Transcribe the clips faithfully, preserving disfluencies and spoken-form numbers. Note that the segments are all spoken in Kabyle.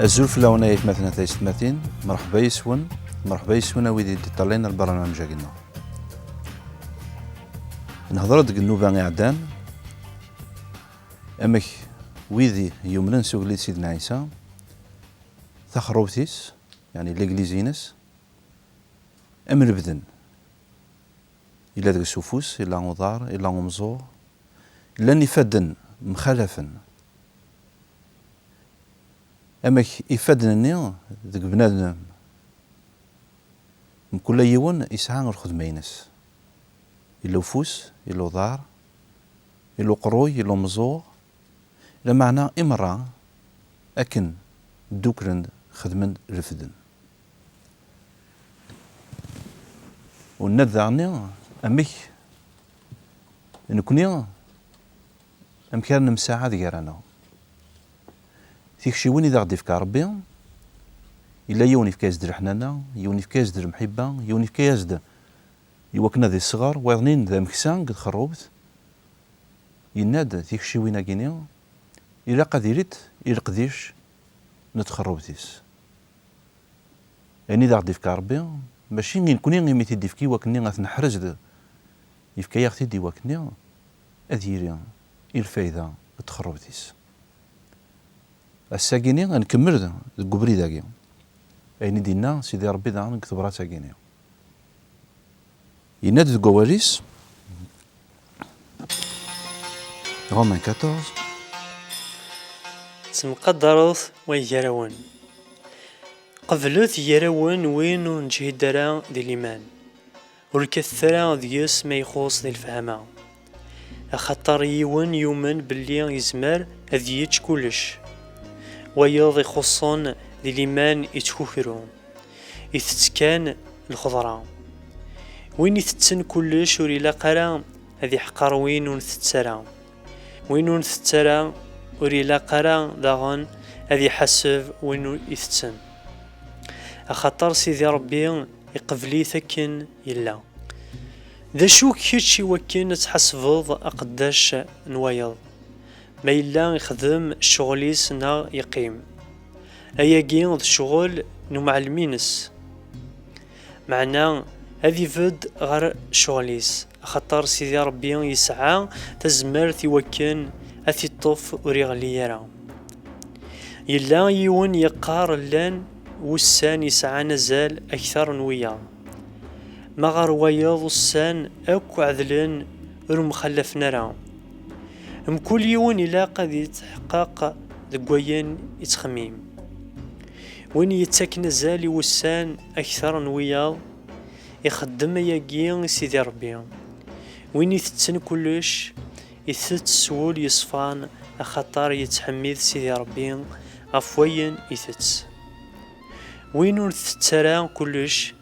Azul fell-awen ay atmaten a taysetmatin, mreḥba yes-wen, mreḥba yes-wen a wid i d-iṭṭalayen lbarnamej-agi-nneɣ. Nehḍer-d deg nnuba iɛeddan, amek wid yumnen s ugellid Sidna Ɛisa, taxerrubt-is, yeɛni l'église-ines, am lebden. Yella deg-s ufus, yella uḍar, yella umẓuɣ. Llan ifadden mxalafen. Amek ifadden-nni deg bnadem, mkul yiwen yesɛa lxedma-ines. Yella ufus, yella uḍar, yella uqerruy, yella umẓuɣ. Lameɛna i merra akken dduklen xedmen refden. U nna-d daɣen amek nekni, amek ara nemsaɛad gar-aneɣ. Tikciwin i d-aɣ-d-ifka Ṛebbi, yella yiwen ifka-yas-d leḥnana, yiwen ifka-yas-d lemḥibba, yiwen ifka-yas-d i wakken ad isɣer, wayeḍnin d ameksa deg txerrubt. Yenna-d tikciwin-agi-nni ilaq ad ilint i leqdic n txerrubt-is. Ayen i d aɣ-d-ifka Ṛebbi, mačči i nekni imi t-id-ifki i wakken ad t-neḥrez, d, yefka-yaɣ-t-id i wakken ad yili i lfayda n txerrubt-is. Ass-agi-nni ad nkemmel deg ubrid-agi. Ayen i d-yenna Sidi Ṛebbi daɣen deg tebrat-agi-nni. Yenna-d deg wawal-is, Romains quatorze. Ttemqadaret way gar-awen. Qeblet gar-awen win ur neǧhid ara di liman. Ur kkatet ara deg-s ma ixuṣ di lefhama. Axaṭer yiwen yumen belli yezmer ad yečč kullec. Wayeḍ ixuṣṣen di liman ittkukru. Itett kan lxeḍra. Win itetten kullec ur ilaq ara ad iḥqer win ur ntett ara. Win ur ntett ara ur ilaq ara daɣen ad iḥaseb win ur itetten. Axaṭer Sidi Ṛebbi iqbel-it akken yella. D acu-k kečč i wakken ad tḥasbeḍ aqeddac n wayeḍ? Ma yella ixdem ccɣel-is neɣ yeqqim. Ayagi d ccɣel n umɛellem-ines. Meɛna ad ibedd ɣer ccɣel-is, axaṭer Sidi Ṛebbi yesɛa tazmert i wakken ad t-iṭṭef ur iɣelli ara. Yella yiwen yeqqar llan wussan yesɛan azal akter n wiyaḍ. Ma ɣer wayeḍ ussan akk ɛedlen ur mxallafen ara. Mkul yiwen ilaq ad yetḥeqqeq deg wayen ittxemmim. Win yettaken azal i wussan akter n wiyaḍ, ixeddem ayagi i Sidi Ṛebbi. Win itetten kullec, itett s wul yeṣfan, axaṭer yettḥemmid Sidi Ṛebbi ɣef wayen itett. Win ur ntett ara kullec,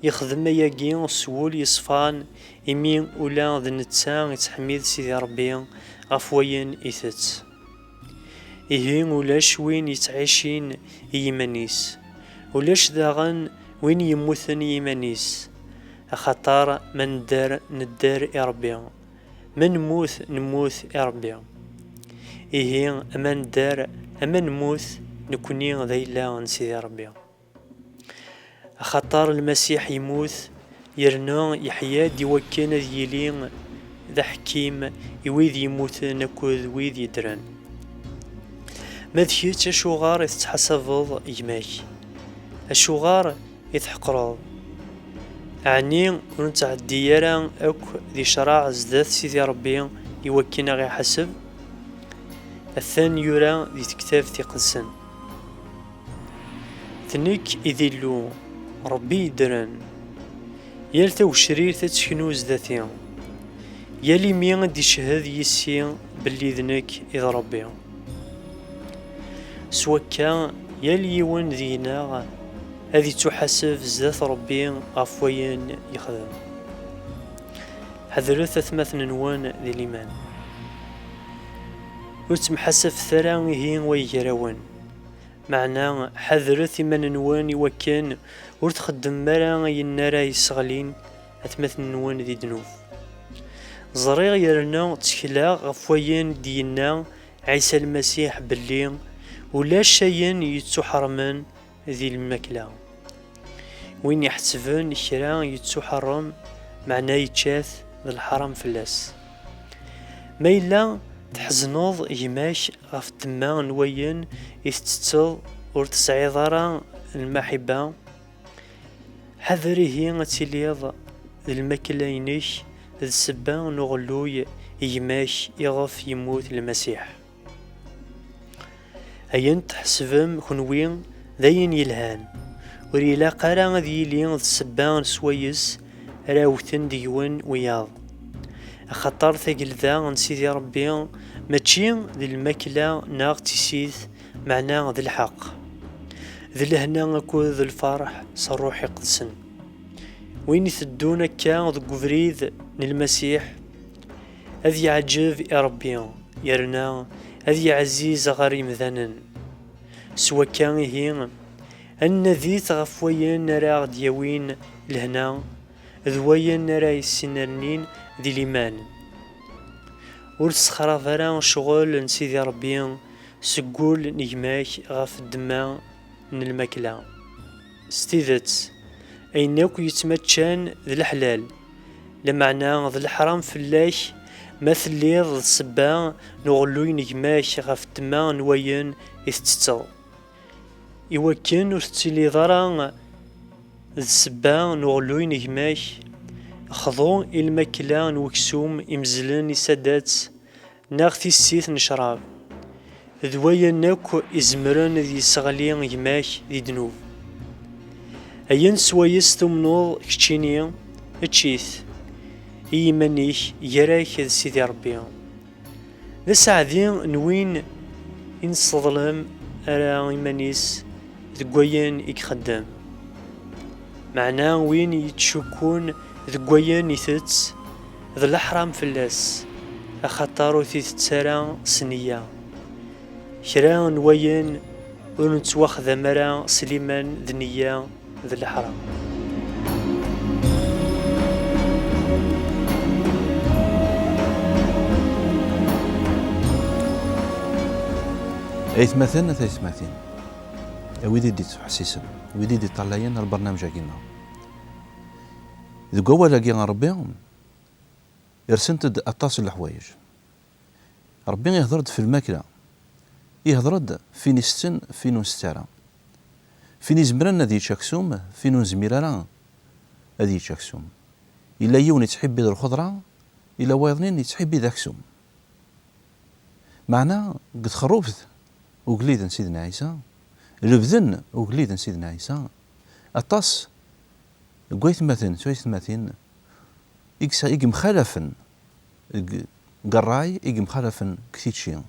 yexdem ayagi s wul yeṣfan, imi ula d netta ittḥemmid Sidi Ṛebbi ɣef wayen itett. Ihi ulac win yettɛicin i yiman-is, ulac daɣen win yemmuten i yiman-is, axaṭer ma nedder, nedder i Ṛebbi, ma nemmut, nemmut i Ṛebbi. Ihi ama nedder, ama nemmut, nekni d ayla n Sidi Ṛebbi. Axaṭer Lmasiḥ yemmut, yerna yeḥya-d i wakken ad yili d aḥekkim i wid yemmuten akked wid yeddren. Ma d kečč, acuɣer i tettḥasabeḍ gma-k? Acuɣer i tḥeqreḍ? Ɛni ur nettɛeddi ara akk di ccṛeɛ zdat Sidi Ṛebbi i wakken a ɣ-iḥaseb? Atan yura di tektabt iqedsen. D nekk i d Illu, Ṛebbi yeddren. Yal tagecrirt ad teknu zdat-i. Yal imi ad d-icehhed yis-i belli d nekk i d Ṛebbi. S wakka, yal yiwen deg-neɣ ad ittuḥaseb zdat Ṛebbi ɣef wayen yexdem. Ḥadret atmaten-nwen di liman. Ur ttemḥasabet ara ihi way gar-awen. Meɛna ḥadret iman-nwen i wakken ur txeddmem ara ayen ara yesseɣlin atmaten-nwen di ddnub. Ẓriɣ yerna ttekleɣ ɣef wayen d-yenna Ɛisa Lmasiḥ belli Ulac ayen yettuḥermen di lmakla. Win iḥettben kra yettuḥerrem, meɛna yečča-t, d leḥram fell-as. Ma yella tḥezneḍ gma-k ɣef ddemma n wayen i tettetteḍ, ur tesɛiḍ ara lmaḥibba, ḥader ihi ad tiliḍ d lmakla-inek d ssebba n uɣelluy i gma-k iɣef yemmut Lmasiḥ. Ayen tḥesbem kenwi d ayen yelhan, ur ilaq ara ad yili d ssebba n swayes ara wten deg-wen wiyaḍ. Axaṭer tagelda n Sidi Ṛebbi mačči d lmakla neɣ d tissit, meɛna d lḥeqq, d lehna akked lferḥ s Ṛṛuḥ Iqedsen. Win iteddun akka deg ubrid n Lmasiḥ, ad yeɛǧeb i Ṛebbi, yerna ad yeɛziz ɣer yemdanen. S wakka ihi, ad nnadit ɣef wayen ara aɣ-d-yawin lehna, d wayen ara yesnernin di liman. Ur ssexrab ara ccɣel n Sidi Ṛebbi seg wul n gma-k ɣef ddemma n lmakla. S tidet, ayen akk yettmaččan d leḥlal, lameɛna d leḥram fell-ak ma telliḍ d ssebba n uɣelluy n gma-k ɣef ddemma n wayen i tettetteḍ. Iwakken ur tettiliḍ ara d ssebba n uɣelluy n gma-k, xḍu i lmakla n weksum imezzlen i saddat neɣ tissit n ccrab, d wayen akk izemren ad yesseɣli gma-k di ddnub. Ayen swayes tumneḍ keččini, ečč-it i yiman-ik, gar-ak d Sidi Ṛebbi. D aseɛdi n win i nesseḍlem ara iman-is deg wayen i ixeddem. Meɛna win yettcukkun deg wayen itett, d leḥram fell-as, axaṭer ur t-itett ara s nneyya. Kra n wayen ur nettwaxdam ara s liman d nneyya d leḥram. Aytmaten, a taytmatin, a wid i d-ittḥessisen, wid i d-iṭṭalayen ar lbernamej-agi-nneɣ. Deg wawal-agi n Ṛebbi, rsent-d aṭas n leḥwayeǧ. Ṛebbi ihder-d f lmakla. Ihder-d f win isetten, f win ur nsett ara. F win izemren ad yečč aksum, f win ur nezmir ara ad yečč aksum. Yella yiwen yettḥibbi d lxeḍra, yella wayeḍnin yettḥibbi d aksum. Meɛna, deg txerrubt ugellid n Sidna Ɛisa, lebden ugellid n Sidna Ɛisa, aṭas n waytmaten s waytmatin i yesa-, i yemxalafen deg, deg ṛṛay, i yemxalafen deg tičči.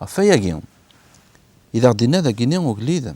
Ɣef wayagi, i d aɣ-d-inna dagini ugellid,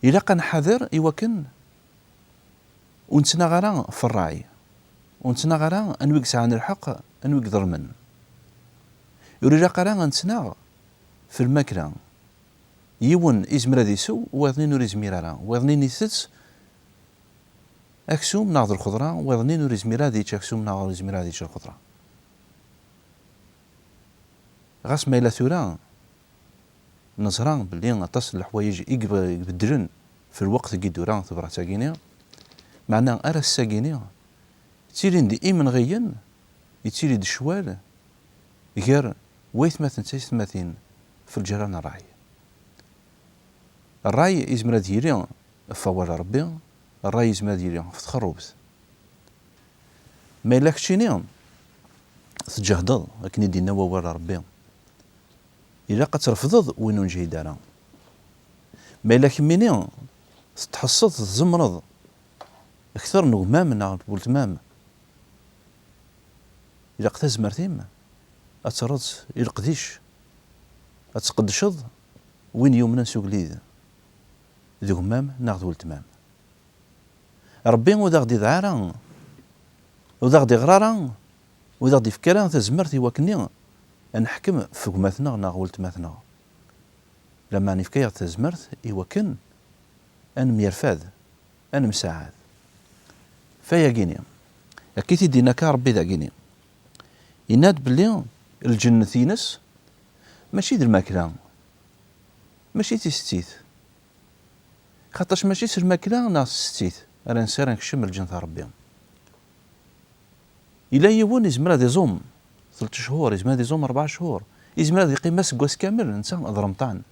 ilaq ad nḥader i wakken ur nettnaɣ ara f ṛṛay, ur nettnaɣ ara anwa i yesɛan lḥeqq, anwa i iḍelmen. Ur ilaq ara ad nettnaɣ f lmakla. Yiwen izmer ad isew, wayeḍnin ur izmir ara, wayeḍnin itett aksum neɣ d lxeḍra, wayeḍnin ur izmir ara ad yečč aksum neɣ ur izmir ara ad yečč lxeḍra. Ɣas ma yella tura neẓra belli aṭas n leḥwayeǧ i ibe-, ibeddlen f lweqt i d-tura tebrat-agi-ni, meɛna ar ass-agi-ni ttilin-d imenɣiyen, yettili-d ccwal gar waytmaten d taytmatin f lǧerra n ṛṛay. Ṛṛay yezmer ad yili ɣef wawal n Ṛebbi, ṛṛay yezmer ad yili ɣef txerrubt. Ma yella keččini tǧehdeḍ akken i d-yenna wawal n Ṛebbi, ilaq ad trefdeḍ win ur neǧhid ara. Ma yella kemmini tettḥesseḍ tzemreḍ kter n gma-m neɣ n weltma-m, ilaq tazmert-im ad terreḍ i leqdic, ad tqeddceḍ win yumnen s ugellid, d gma-m neɣ d weltma-m. Ṛebbi ur d aɣ-d-idɛa ara, ur d aɣ-d-iɣra ara, ur d aɣ-d-ifka ara tazmert i wakken ad neḥkem f gma-tneɣ neɣ weltma-tneɣ. Lameɛna ifka-yaɣ-d tazmert i wakken ad nemyerfad, ad nemsaɛad. F ayagi-ni, akka i t-id-yenna akka Ṛebbi dagini. Yenna-d belli lǧennet-ines Mačči d lmakla, mačči d tisettit. Xaṭac mačči s lmakla neɣ s tsettit ara nesɛi ara nekcem lǧennet n Ṛebbi. Yella yiwen izmer ad iẓum tleṭ cchur, izmer ad iẓum ṛebɛa cchur, izmer ad yeqqim aseggas kamel, netta d remṭan.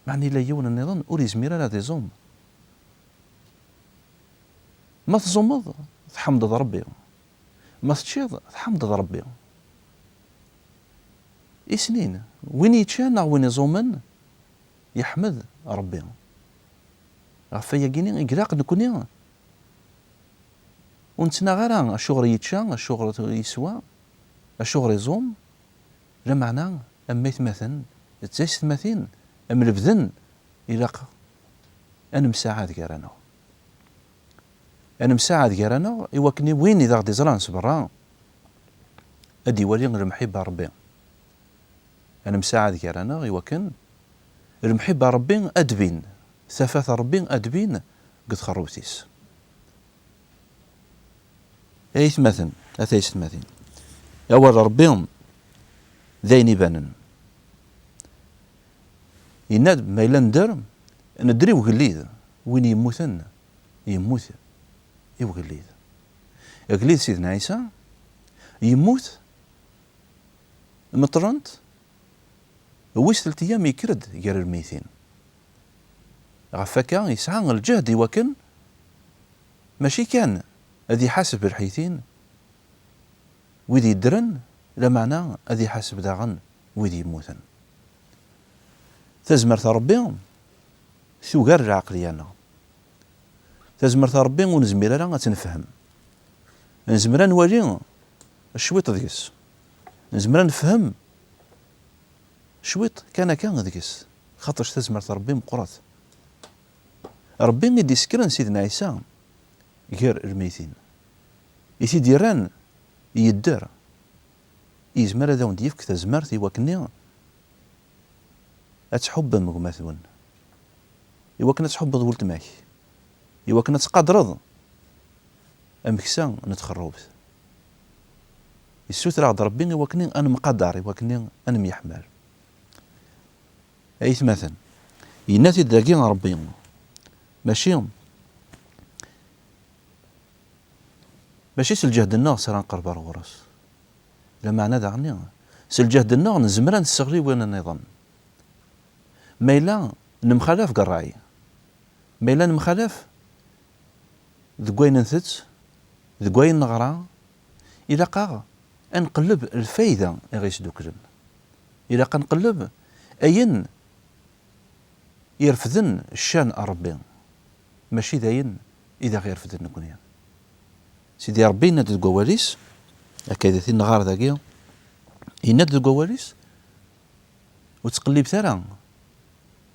Meɛna yella yiwen nniḍen ur yezmir ara ad iẓum. Ma tẓumeḍ, tḥemdeḍ Ṛebbi. Ma teččiḍ, tḥemdeḍ Ṛebbi. Isnin, win yeččan neɣ win iẓumen, yeḥmed Ṛebbi. Ɣef wayagi-ni i ilaq nekni ur nettnaɣ ara acuɣer yečča, acuɣer yeswa, acuɣer iẓum, lameɛna am aytmaten d taysetmatin, am lebden, ilaq ad nemsaɛad gar-aneɣ. Ad nemsaɛad gar-aneɣ i wakken i win i d aɣ-d-iẓran s berra ad iwali lemḥibba n Ṛebbi. Ad nemsaɛad gar-aneɣ i wakken lemḥibba n Ṛebbi ad d-tbin, tafat n Ṛebbi ad d-tbin deg txerrubt-is. Ay aytmaten, a taysetmatin, awal n Ṛebbi d ayen ibanen. Yenna-d ma yella nedder, nedder i ugellid, win yemmuten, yemmut i ugellid. Agellid Sidna Ɛisa yemmut, meṭṭlen-t, wis telt eyyam yekker-d gar lmeytin. Ɣef wakka, yesɛa lǧehd i wakken mačči kan ad iḥaseb lḥeytin, wid yeddren, lameɛna ad iḥaseb daɣen wid yemmuten. Tazmert n Ṛebbi tugar lɛeqliya-nneɣ. Tazmert n Ṛebbi ur nezmir ara ad tt-nefhem. Nezmer ad nwali cwiṭ deg-s. Nezmer ad nefhem cwiṭ kan akka deg-s, xaṭer tazmert n Ṛebbi meqqret. Ṛebbi i d-isekkren Sidna Ɛisa gar lmeytin, i t-id-yerran yedder, yezmer ad awen-d-yefk tazmert i wakken ad tḥubbem gma-twen, i wakken ad tḥubbeḍ weltma-k, i wakken ad tqadreḍ ameksa n txerrubt. Yessuter-aɣ-d Ṛebbi i wakken ad nemqadar, i wakken ad nemyeḥmal. Ay atmaten, yenna-t-id dagi Ṛebbi, mačči, mačči s lǧehd-nneɣ s ara nqerreb ar ɣur-s. Lameɛna daɣen, s lǧehd-nneɣ nezmer ad nesseɣli win nniḍen. Ma yella nemxalaf deg ṛṛay, ma yella nemxalaf deg wayen ntett, deg wayen neɣra, ilaq-aɣ ad nqelleb lfayda i ɣ-yesduklen. Ilaq ad nqelleb ayen irefden ccan n Ṛebbi, mačči d ayen i d aɣ-irefden nekni. Sidi Ṛebbi yenna-d deg wawal-is, akka i d-nɣar dagi, yenna-d deg wawal-is, ur ttqellibet ara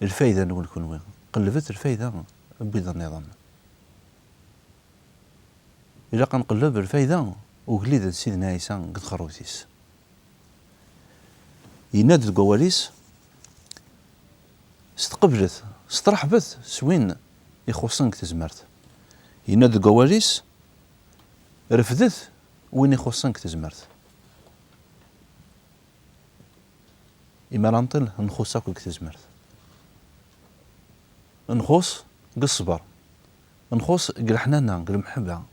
lfayda-nwen kunwi, qellbet lfayda n wid nniḍen. Ilaq ad nqelleb lfayda ugellid n Sidna Ɛisa deg txerrubt-is. Yenna-d deg wawal-is, stqeblet, strḥbet s win ixuṣṣen deg tezmert. Yenna-d deg wawal-is, refdet win ixuṣṣen deg tezmert. Imi ara nṭel, nxuṣṣ akk deg tezmert. Nxuṣṣ deg ṣṣber. Nxuṣṣ deg leḥnana, deg lemḥebba.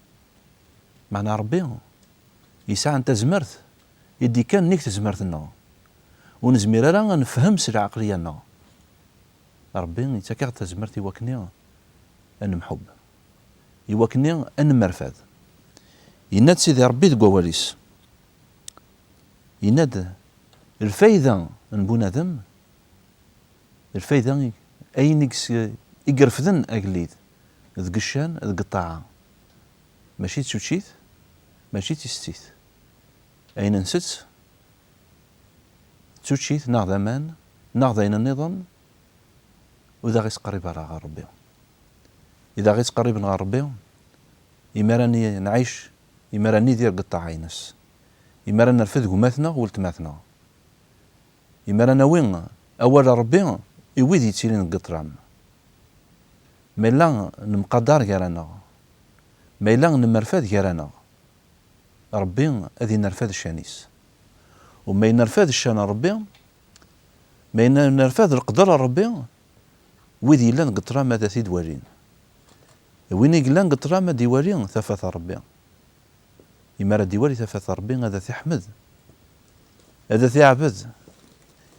Meɛna Ṛebbi yesɛa tazmert i d-ikkan nnig tezmert-nneɣ. Ur nezmir ara ad nefhem s lɛeqliya-nneɣ. Ṛebbi yettak-aɣ-d tazmert i wakken ad nemḥubb, i wakken ad nemmerfad. Yenna-d Sidi Ṛebbi deg wawal-is, yenna-d, lfayda n bunadem, lfayda i, ayen i yes-, i irefden agellid deg ccan, deg ṭṭaɛa, mačči d tuččit, mačči d tisettit. Ayen nsett, d tuččit neɣ d aman neɣ d ayen nniḍen, ur d aɣ-ittqerrib ara ɣer Ṛebbi. I d aɣ-ittqerriben ɣer Ṛebbi, imi ara ni-, nɛic, imi ara nidir deg ṭṭaɛa-ines, imi ara nerfed gma-tneɣ, weltma-tneɣ, imi ara nawi awal n Ṛebbi i wid yettilin deg ṭṭlam. Ma yella nemqadar gar-aneɣ, ma yella nemmerfad gar-aneɣ, Ṛebbi ad inerfed ccan-is. U ma nerfed ccan n Ṛebbi, ma nerfed leqder n Ṛebbi, wid yellan deg ṭṭlam ad t-id-walin. Win i yellan deg ṭṭlam ad iwali tafat n Ṛebbi. Imi ara d-iwali tafat n Ṛebbi, ad t-iḥmed, ad t-iɛbed,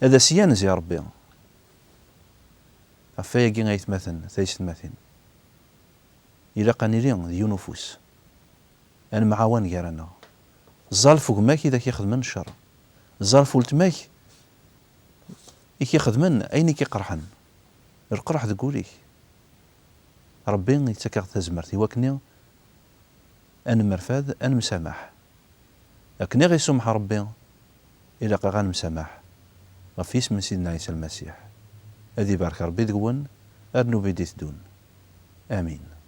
ad as-yanez i Ṛebbi. Ɣef wayagi, aytmaten, taysetmatin, ilaq ad nili d yiwen ufus. Ad nemɛawan gar-aneɣ. Ẓẓal ɣef gma-k i ak-ixedmen ccer. Ẓẓal ɣef weltma-k i k-ixedmen ayen i k-iqerḥen. Lqerḥ deg wul-ik. Ṛebbi yettak-aɣ-d tazmert i wakken ad nemmerfad, ad nemsamaḥ. Akken i ɣ-isummeḥ Ṛebbi, ilaq-aɣ ad nemsamaḥ. Ɣef yisem n Sidna Ɛisa Lmasiḥ. Ad ibarek Ṛebbi deg-wen, ar nnuba i d-iteddun. Amin.